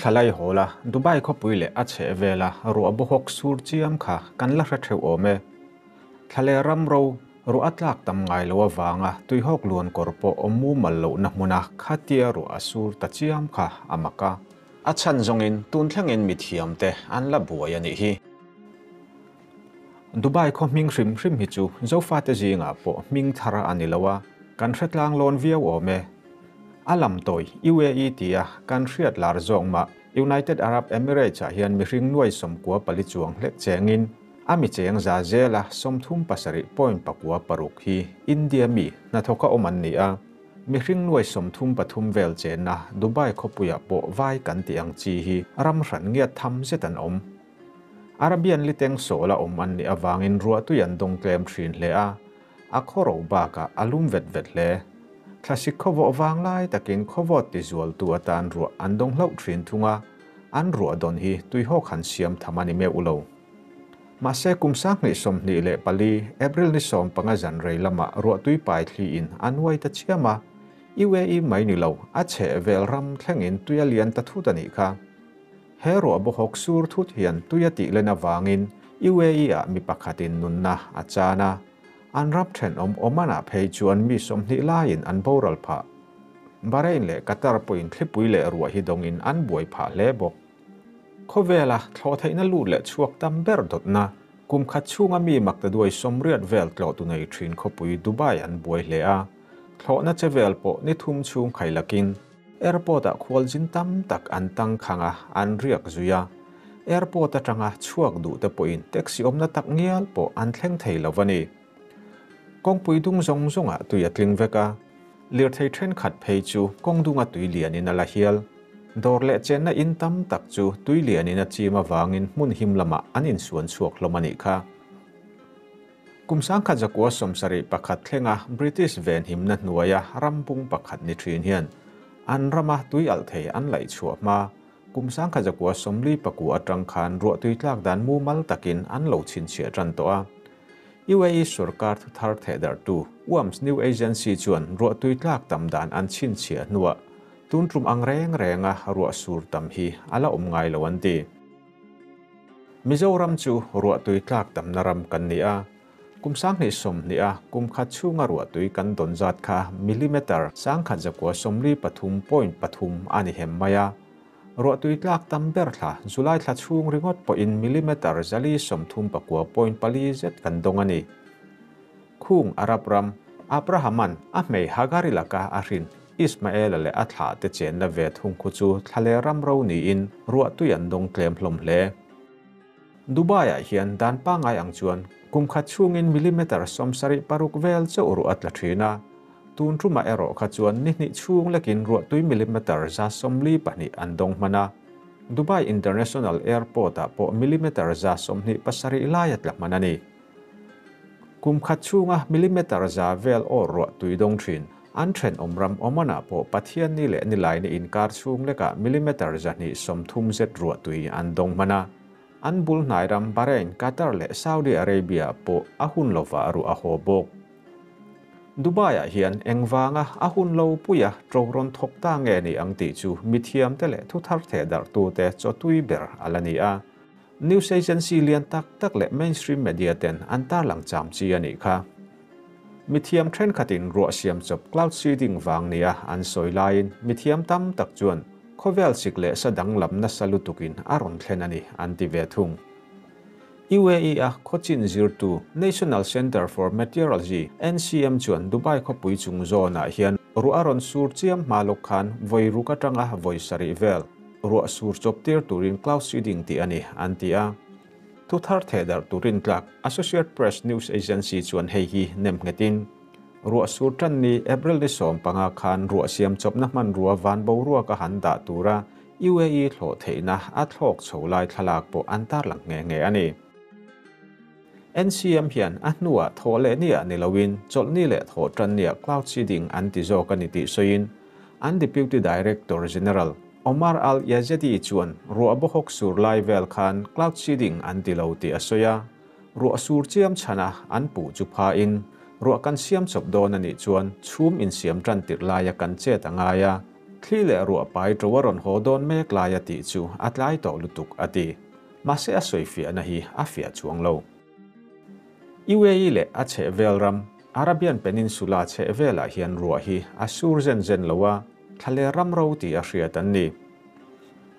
thla lai hawl a, Dubai khawpui leh a chhehvela ruah bawhawk sur chiam kha kan la hre theuh awm e. Thla leh ram ro, ruah a tlak tam ngai lo avanga tuihawk luan kawr pawh awm mumal lohna hmuna khatia ruah a sur ta chiam kha a mak a. A chhan zawngin tun thlengin mithiamte an la buai a nih hi. Dubai khaw hming hrim hrim hi chu Zofate zingah pawh hming thar a ni lo a, kan hre tlang lawn viau awm e. A lam tawi UAE tia kan hriat lar zawk mah United Arab Emirates ah hian mihring nuai 94 chuang hlek chengin a mi cheng za zela 37.46 hi India mi hnathawka awm an ni a. Mihring nuai 33 vel chenna Dubai khawpuiah pawh vai kan tih ang chi hi ram hran ngiat tham zet an awm. Arabian liteng sawla awm an nih avangin ruahtui an dawng tlem thin hle a, a khaw ro bakah a lum vet vet hle. Thlasik khawvawh vang lai takin khawvawt tizualtu atan ruah an dawng hlauh thin thung a, an ruah dawn hi tuihawk han siam tham a ni meuh lo. Mahse kum 2024 April ni 15 zan rei lamah ruahtui pai thliin a nuai ta chiam a, UAE mai ni lo, a chhehvel ram thlengin tui a lian ta thut a nih kha. He ruah bawhawk sur thut hian tui a tih len avangin UAE ah mi pakhatin nunna a chan a, an ram thenawm Oman-ah phei chuan mi 20 laiin an boral phah. Bahrain leh Qatar pawhin thlipui leh ruah hi dawngin an buai phah hle bawk. Khawvela thlawh theihna lut leh chhuak tam ber dawtna, kum khat chhunga mi maktaduai 80 vel tlawh tu nei thin khawpui Dubai an buai hle a, thlawhna che vel pawh ni thum chhung khailakin airport-ah khualzin tam tak an tang khang a, an riak zui a. Airport atanga chhuak duh te pawhin taxi awmna tak ngial pawh an thleng thei lo a ni. Kawngpui dung zawng zawngah tui a tling vek a, lirthei thenkhat phei chu kawng dunga tui lianin a la hial. Dawr leh chenna in tam tak chu tui lianin a chim avangin hmun him lamah an insuan chhuak hlawm a nih kha. Kum 1971 thlenga British ven himna hnuaia ram bung pakhat ni thin hian an rama tui alh thei an laih chhuah hma kum 1949 atang khan ruah tui tlak dan mumal takin an lo chhinchhiah tan tawh a. UAE sarkar thu thar thehdar tu UAMS New Agency chuan ruah tui tlak tam dan an chhinchhiah hnuah tun tum ang reng renga ruah sur tam hi ala awm ngai lo an ti. Mizoram chu ruah tui tlak tam na ram kan ni a, kum 2020 a kum khat chhunga ruah tui kan dawn zat kha millimeter 193.3 ani hem mai a. Ruah tui tlak tam ber thla July thla chhung ringawt pawhin millimeter 439.4 zet kan dawng a ni. Khung Arab ram Abrahaman a hmei Hagari laka a hrin Ismael leh a thla te chenna ve thung khu chu thlale ram ro niin ruah tui an dawng tlem hlawm hle. Dubai-ah hian dan pangai ang chuan kum khat chhungin millimeter 76 vel chauh ruah a tla thin a, tun tumah erawh kha chuan ni hnih chhung lekin ruah tui millimeter 142 an dawng hman a. Dubai International Airport-ah pawh millimeter 27 lai a tla hman a ni. Kum khat chhunga millimeter 100 vel awr ruah tui dawng thin, an thenawm ram Oman-ah pawh Pathian ni leh ni lai ni inkar chhung lekah millimeter 130 zet ruah tui an dawng hman a. An bul hnai ram Bahrain, Qatar leh Saudi Arabia pawh a hun lova ruah a haw bawk. Dubai-ah hian engvanga a hun lo puia ṭo rawn thawk ta nge ni ang tih chu mithiam te leh thu thar thehdar tu te chaw tui ber a la ni a. News agency lian tak tak leh mainstream media ten an tarlang cham chi a nih kha. Mithiam thenkhatin ruah siam chawp cloud seeding vang nia an sawi laiin mithiam tam tak chuan khawvel sik leh sa danglam nasa lutukin a rawn thlen a ni an ti ve thung. UAE a khawchin zirtu National Center for Meteorology NCM chuan Dubai khawpui chung zawnah hian ruah a rawn sur chiam hma lawk khan vawi ruk atanga vawi sarih vel ruah sur chawp tir turin cloud seeding tih a ni an ti a. Thu thar thehdar turin tlak Associate Press News Agency chuan hei hi nem nghetin ruah sur tan ni April ni 15 khan ruah siam chawpna hman rua van bo ruak a han dah tura UAE thlawh theihna a thlawk chho lai thlalak pawh an tarlang nge nge a ni. NCM hian a hnuah thaw leh nia ni loin chawlhni leh thaw tan nia cloud seeding an ti zawk a ni tih sawiin an Deputy Director General Omar Al Yazedi chuan ruah bawhawk sur lai vel khan cloud seeding an ti lo tih a sawi a. Ruah sur chiam chhana an puh chu pha in ruah kan siam chawp dawn a nih chuan chhum in siam tan tirh laia kan chet a ngai a. Thli leh ruah pai ṭo a rawn haw dawn mek laia tih chu a tlai tawh lutuk, a ti. Mahse a sawi fiahna hi a fiah chuang lo. UAE leh a chhehvel ram, Arabian Peninsula chhehvelah hian ruah hi a sur zen zen lo a, thlaler ram ro tih a hriat an ni.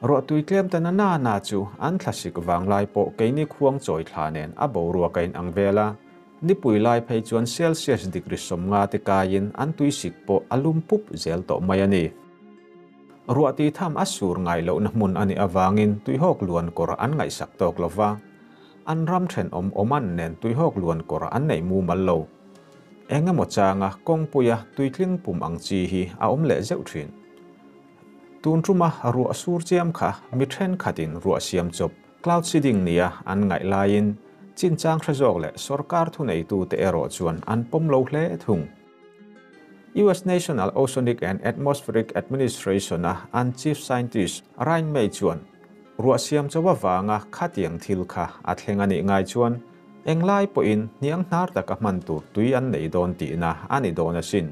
Ruahtui tlem ta na na na chu an thlasik vanglai pawh keini khuang chawi thla nen a boruak a inang vel a, nipui lai phei chuan Celsius degree 50 te kaiin an tuisik pawh a lum pup zel tawh mai a ni. Ruah tui tham a sur ngai lohna hmun a nih avangin tuihawk luan kawr an ngaihsak tawk lo va, an ram thenawm Oman nen tuihawk luan kawr an neih mumal lo. Eng emaw changa kawngpuia tuitling pum ang chi hi a awm leh zeuh thin. Tun tuma ruah sur chiam kha mi thenkhatin ruah siam chawp, cloud seeding, nia an ngaih laiin chinchang hre zawk leh sorkar thuneitute erawh chuan an pawm lo hle thung. US National Oceanic and Atmospheric Administration-a an chief scientist Ryan May chuan ruah siam chauh avanga khatiang thil kha a thleng a nih ngai chuan englai pawhin hniang hnar taka hman tur tui an nei dawn tihna a ni dawn asin.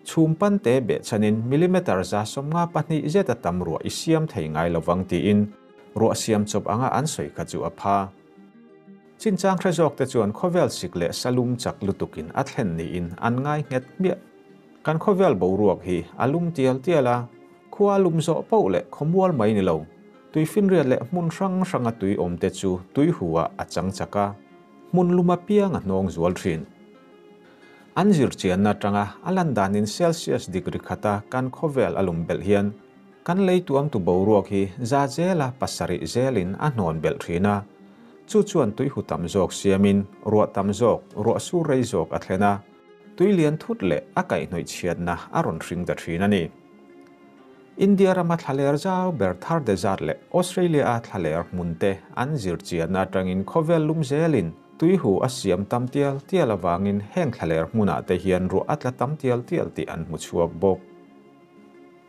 Chhum pante behchhanin millimeter 52 zet a tam ruah i siam thei ngai lovang tiin ruah siam chawp anga an sawi kha chu a pha. Chinchang hre zawk te chuan khawvel sik leh salum chak lutukin a thlen niin an ngai nghet hmiah. Kan khawvel boruak hi a lum tial tial a, khua lum zawh poh leh khawmual mai ni lo, tuifinriat leh hmun hrang hranga tui awm te chu tui hu ah a chang chak a, hmun lum apiang a hnawng zual thin. An zirchianna atanga a lan danin Celsius degree khata kan khawvel a lum belh hian kan lei tuamtu boruak hi za zela pasarih zelin a hnawn belh thin a, chu chuan tuihu tam zawk siamin ruah tam zawk, ruah sur rei zawk a thlen a, tui lian thut leh a kaihhnawih chhiatna a rawn hring ta thin a ni. India rama thlaler zau ber Thar Desert leh Australia-a thlaler hmunte an zirchianna atangin khawvel lum zelin Tuihu a siam tam tial tial avangin heng thlaler hmunah te hian ruah a tla tam tial tial tih an hmu chhuak bawk.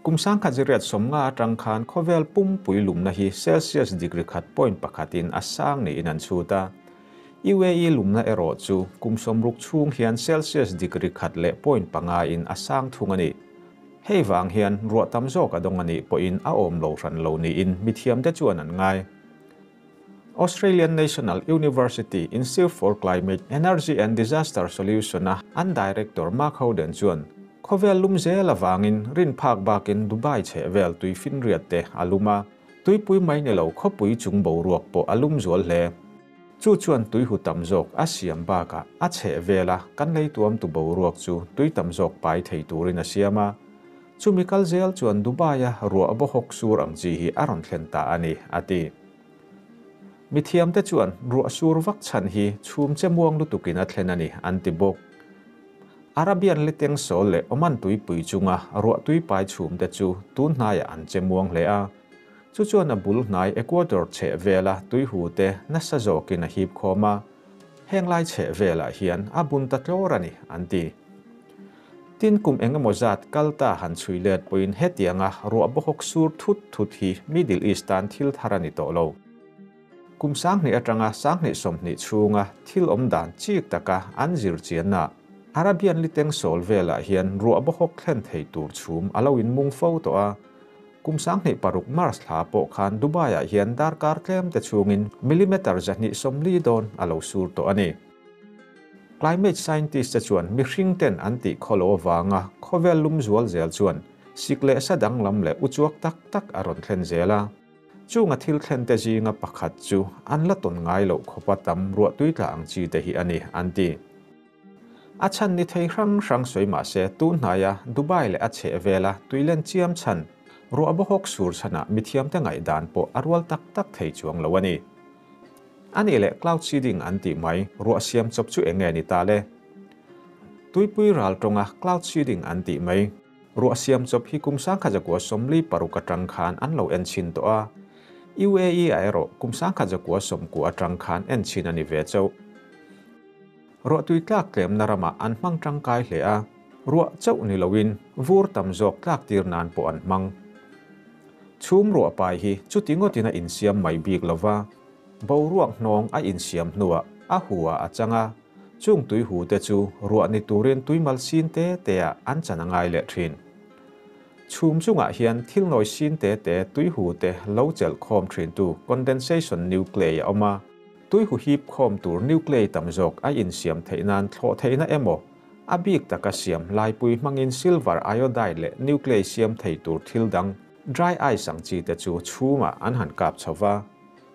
Kum 1950 atang khan khawvel pumpui lumna hi Celsius degree khat point pakhatin a sang niin an chhut a. UAE lumna erawh chu kum 60 chhung hian Celsius degree khat leh point panga in a sang thung a ni. Hei vang hian ruah tam zawk a dawng a nih pawhin a awm lo hran lo niin mithiamte chuan an ngai. Australian National University Institute for Climate, Energy and Disaster Solution-a an director Mark Howden chuan, Khawvel lum zel avangin rin phak bakin Dubai chhehvel tui finriat te a lum a, tuipui mai ni lo khawpui chung boruak pawh a lum zual hle. Chu chuan tuihu tam zawk a siam bakah a chhehvela kan lei tuamtu boruak chu tui tam zawk pai thei turin a siam a. Chumi kal zel chuan Dubai-a ruah bawhawk sur ang chi hi a rawn thlen ta a ni, a ti. Mithiamte chuan ruah sur vak chhan hi chhum che muang lutukin a thlen a ni, an ti bawk. Arabian liteng sawl leh Oman tuipui chunga ruah tui pai chhumte chu tun hnaiah an che muang hle a. Chu chuan a bul hnai Ecuador chheh vela tuihute nasa zawkin a hip khawm a, heng lai chheh velah hian a bun ta tlawr a ni, an ti. Tin kum eng emaw zat kal ta han chhui let pawhin hetianga ruah bawhawk sur thut thut hi Middle East tan thil thar a ni tawh lo. Kum 2000 atanga 2020 chhunga thil awm dan chik taka an zir chianna Arabian liteng sawl velah hian ruah bawhawk thlen thei tur chhum a lo inmung fo tawh a. Kum 2006 March thla pawh khan Dubai-ah hian darkar tlem te chhungin millimeter 240 dawn a lo sur tawh a ni. Climate scientist te chuan mihring ten an tih khawlo avanga khawvel lum zual zel chuan sik leh sa danglam leh uchuak tak tak a rawn thlen zel a. Chunga thil thlen te zinga pakhat chu an la tawn ngai loh khawpa tam ruah tui tla ang chi te hi a ni, an ti. A chhan ni thei hrang hrang sawi mah se tun hnaia Dubai leh a chhehvela tuilen chiam chhan ruah bawhawk sur chhanah mithiamte ngaihdan pawh a rual tak tak thei chuang lo a ni. A nih leh cloud seeding an tih mai, ruah siam chawp chu eng nge ni ta le? Tuipui ral tawnga cloud seeding an tih mai, ruah siam chawp hi kum 1946 atang khan an lo en chhin tawh a. UAE ah erawh kum 1990 atang khan en chhin a ni ve chauh. Ruah tui tlak tlemna ramah an hmang tangkai hle a, ruah chauh ni loin vur tam zawk tlak tir nan pawh an hmang. Chhum ruah pai hi chuti ngawtin a insiam mai bik lova, boruak hnawng a insiam hnuah a hu ah a chang a, chung tui hu te chu ruah ni turin tui mal sin te te ah an chan a ngai leh thin. Chhum chungah hian thil nawi sin te te, tuihu te lo chelh khawm thintu condensation nuclei a awm a. Tuihu hip khawm tur nuclei tam zawk a insiam theih nan thlawh theihna emaw, a bik taka siam laipui hmangin silver iodide leh nuclei siam thei tur thil dang, dry ice ang chi te chu chhumah an han kap chho va.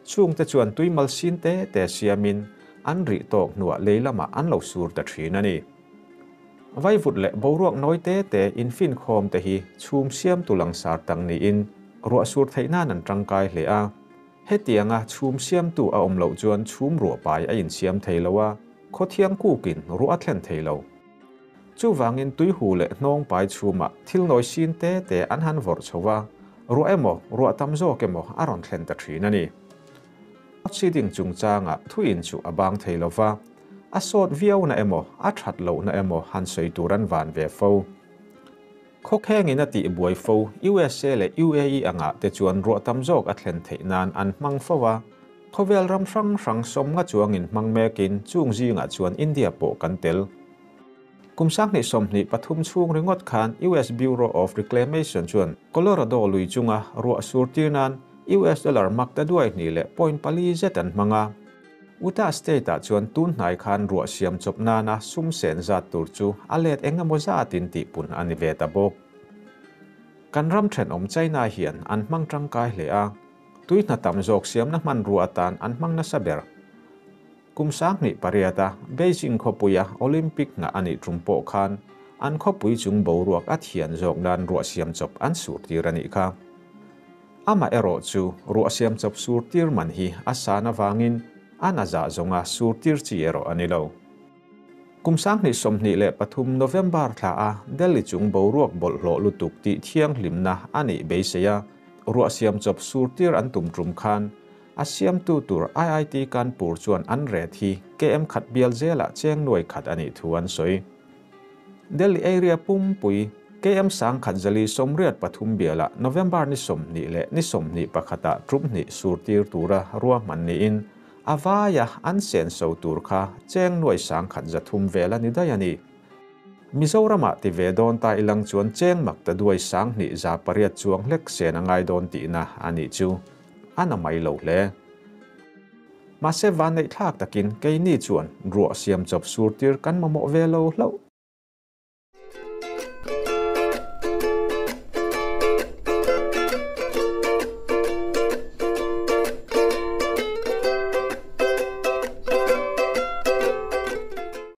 Chungte chuan tuimal sin te te siamin an rih tawk hnuah lei lamah an lo sur ta thin a ni. Vaivut leh boruak nawi te te infinkhawm te hi chhum siamtu langsar tak niin ruah sur theih nan an tangkai hle a. Hetianga chhum siamtu a awm loh chuan chhum ruah pai a insiam thei lo a, khawthiang kukin ruah a thlen thei lo. Chuvangin tuihu leh hnawng pai chhumah thil nawi sin te te an han vawrh chho va, ruah emaw, ruah tam zawk emaw a rawn thlen ta thin a ni. Seeding chungchangah thuin chu a bang thei lo va, a sawt viauna emaw, a that lohna emaw han sawi tur an van ve fo. Khawkhengin a tih buai fo, USA leh UAE angah te chuan ruah tam zawk a thlen theih nan an hmang fo a, khawvel ram hrang hrang sawmnga chuangin hmang mekin chung zingah chuan India pawh kan tel. Kum 2023 chhung ringawt khan US Bureau of Reclamation chuan Colorado lui chunga ruah sur tir nan US dollar mak ta duai hnih leh point pali zet an hmang a. Utah State-ah chuan tun hnai khan ruah siam chawp nana sum sen zat tur chu a let eng emaw zatin tihpun a ni ve ta bawk. Kan ram thenawm China hian an hmang tangkai hle a, tui hna tam zawk siamna hmanrua atan an hmang nasa ber. Kum 2008-a Beijing khawpuia Olympic nghah a nih tum pawh khan an khawpui chung boruak a thian zawk nan ruah siam chawp an sur tir a nih kha. Amaherawh chu ruah siam chawp sur tir man hi a san avangin a na zah zawnga sur tir chi erawh a ni lo. Kum 2023 November thla a Delhi chung boruak bawlhhlawh lutuk tih thianghlimna a nih beisei a, ruah siam chawp sur tir an tum tum khan a siamtu tur IIT Kanpur chuan an ret hi KM khat bial zelah cheng nuai khat a nih thu an sawi. Delhi area pumpui KM 1183 bialah November ni 20 leh ni 21-ah tum hnih sur tir tura ruahman niin a vaia an sen so tur kha cheng nuai 1100 vel a ni daih a ni. Mizoramah ti ve dawn ta ilang chuan cheng mak ta duai 2108 chuang hlek sen a ngai dawn tihna a nih chu. A na mai lo hle. Mahse van neih thlak takin keini chuan ruah siam chawp sur tir kan mamawh ve lo hlauh.